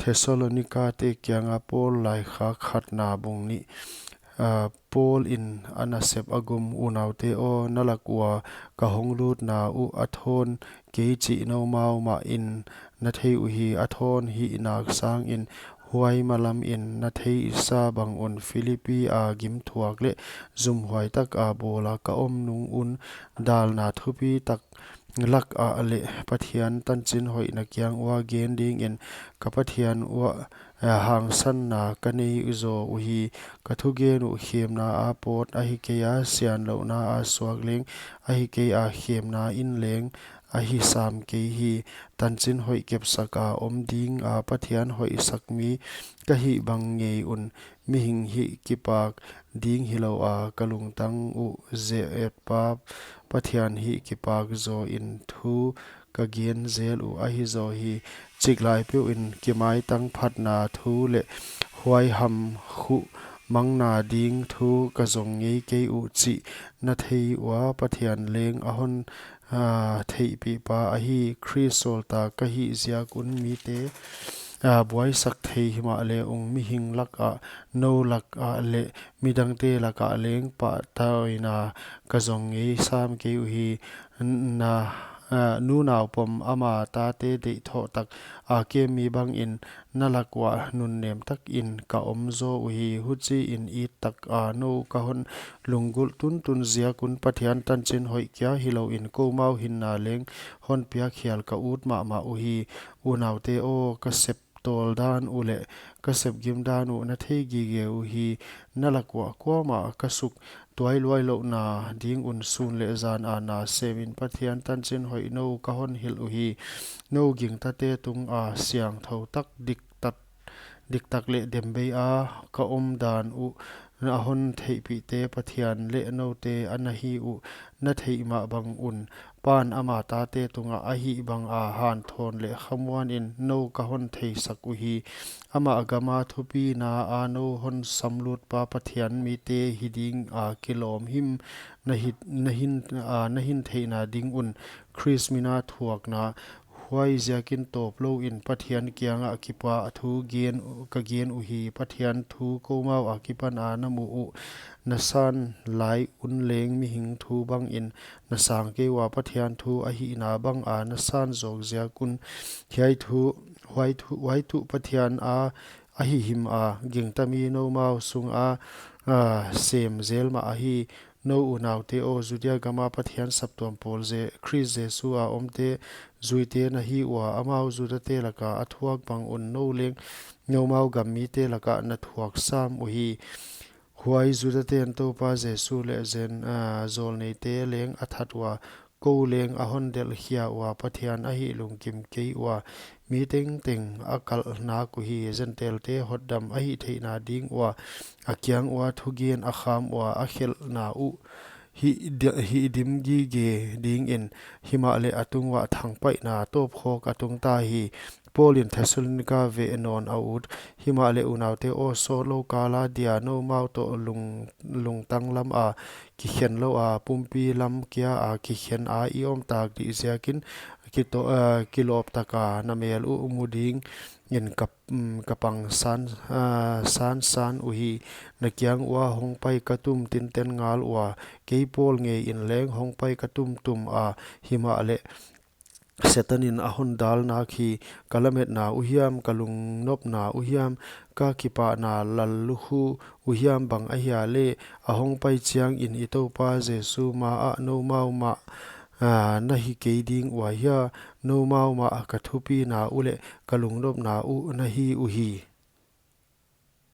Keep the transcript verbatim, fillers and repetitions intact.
Thessalonika te kianga Paul laikhak khatna bung nih. Ah, Paul in a nasep a gum. Unaute aw, na lak ua ka hong lutna uh a thawn kei chih noumau mah in na thei uhi. A thawn hih nak sangin huai malam in na theisa bang un Philippi a gimthuak leh zumhuai tak a bawl a ka om nung un, dalna thupi tak lak ah leh Pathian tanchin hoih na kiang ua gen dingin ka Pathian uah, eh, hangsanna ka nei zaw uhi. Ka thugen uh khemna a pawt ahi kei a, sianlouhna a suak leng ahi kei a, khemna in leng ahi sam kei hi. Tanchin hoih kepsak a om ding a Pathian hoihsak mi ka hih bang ngei un, mihing hih kipak ding hilou a, ka lungtang uh zeh et pa Pathian hih kipak zaw in thu ka gen zel uh ahi zaw hi. Chiklai peuh in kimaitang phatna thu leh huaiham khuh mangna ding thu ka zong ngei kei uh chih na thei ua, Pathian leng a hon, ah, theihpihpa ahi. Khrist sawltak ka hih ziak un mite, ah, buaisak thei himahleh ung, mihing lak ah, nou lak ah leh midangte lak ah leng pahtawina ka zong ngei sam kei uhi. Na, ah, nu naupom ama tate deihthoh tak a kem mi bangin na lak uah nunnem takin ka om zaw uhi. Huchiin it tak a nou ka hon lunggulh tuntun ziak un Pathian tanchin hoih kia hilou in koumau hinna leng hon piak hial ka ut mahmah uhi. Unaute aw, ka sep tawl dan uh leh ka sep gim dan uh na thei gige uhi. Na lak uah kuamah ka suk tuailuai louhna ding un sun leh zan a na semin Pathian tanchin hoih nou ka hon hilh uhi. Nou gingtate tung a siangthou tak diktak, diktak leh dembei a ka om dan uh a hon theihpihte Pathian leh noute a na hi uh na theih mah bang un, Pa'n ama tate tungah a hih bang a hanthawn leh khamuan in nou ka hon theisak uhi. Amah gama thupina a nou hon samlut pa Pathian mite hi ding a kilawm him na hi, na hin, ah, na hin theihna ding un Khrist mina thuakna, huai ziakin tawp lou in Pathian kiangah kipan thu gen, ka gen uhi. Pathian thu koumau akipan a na mu uh na san lai un leng mihing thu bangin na sang kei ua, Pathian thu ahihna bang a na san zawk ziak un. Hiai thu, huai thu, huai thu Pathian a ahi him a, gingta mi noumau sung a, ah, sem zel mah ahi. Nou unaute aw, Judia gama Pathian saptuam pawl Je-, Khrist Jesu a omte zuite na hi ua, amau Judate laka a thuak bang un nou leng noumau gam mite laka na thuak sam uhi. Huai Judate'n Toupa Jesu leh Jen, ah, zawlneite leng a that ua, kou leng a hon delhkhia ua, Pathian a hih lungkim kei ua, mi tengteng a kalh nak uhi. Jentailte hotdam a hih theihna ding ua, a kiang ua thugen a kham ua, a khelhna uh hih di-, hih dim gige dingin, himahleh a tung uah thangpaihna tawpkhawk a tung ta hi. Paul in Thessalonika veh nawn a ut. Himahleh unaute aw, sawtlou kal a dia noumau toh lung, lungtang lam a kikhen lou a, pumpi lam kia a kikhen a i om tak dih ziakin kito-, ah, kilawp taka na mel uh mu dingin ka, mm, ka pang san, ah, san san uhi. Na kiang ua hong pai ka tum tinten ngal ua, kei Paul ngei in leng hong pai ka tum tum a, himahleh Setan in a hon dal nak hi. Ka lametna uh hiam, ka lungnopna uh hiam, ka kipahna lallukhu uh hiam bang ahia leh, a hong pai chiangin i Toupa Jesu ma ah noumau mah, ah, na hi kei ding ua hia? Noumau mah ka thupina uh leh ka lungnopna uh na hi uhi.